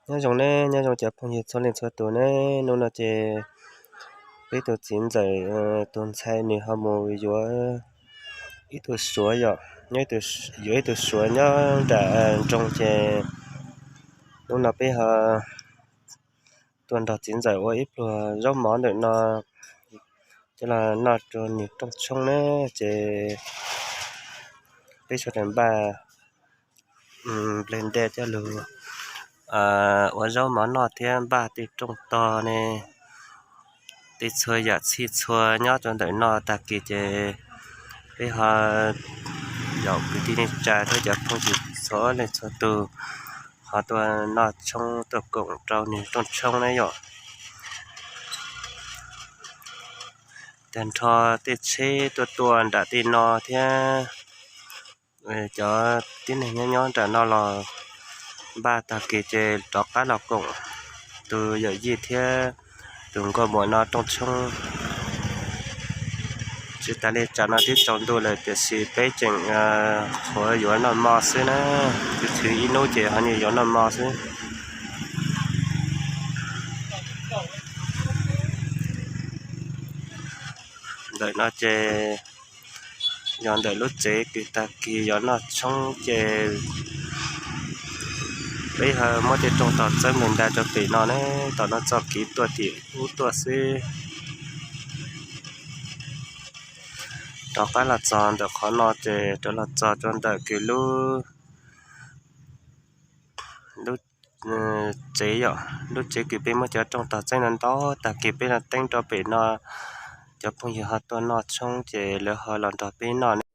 Nyob zoo ne, nyob zoo cov phooj ywg txhua leej txhua tus ne. Hnub no ces peb tus txiv ntxawm tus ntxhais nws ho mus yuav ib tug suav yom, yuav ib tug suav nyob nram nroog ces hnub no peb ho tuaj nrog txiv ntxawm ua ib pluag zaub mov ntawm no coj los noj rau nws rooj tshoob ne. Ces peb sawv daws npaj nplej nte coj lug ua zaub mov noj thiab npaj tej rooj tog ne, tej txhua yam txhij txhua nyob rau ntawm no. Tag kis ces peb ho yaum kwv tij neej tsa thiab cov phooj ywg txhua leej txhua tus ho tuaj noj tshoob tuaj koom rau nws rooj tshoob na yom. Tag nrho tej tsheb tuaj tuaj nram tej no thiab cov tib neeg nyob nyob nram no los npaj tag kis ces rov qab los koom tus yawm yij thiab tus nkauj muam no rooj tshoob. Tsis tas li tsam no twb tsaus ntuj lawm tiam sis peb tseem qhuav yuav noj mov xwb na, twb thwv ib hnub ces ho yuav noj mov xwb. Ntawm no ces yog ntawm lub tsev kws tag kis yuav noj tshoob ces peb ho muab tej rooj tog txawb nplig nta rau pem no ne. Tom no txoj kev tuaj tim ub tuaj xwb. Rov qab los txog ntawm qhov no ces rov los txog rau ntawm kws lub lub tsev yom, lub tsev kws peb muab cov rooj tog txawb no ntau. Tag kis peb los teeb rau pem no, cov phooj ywg ho tuaj noj tshoob ces lawv ho los nrog peb noj ne.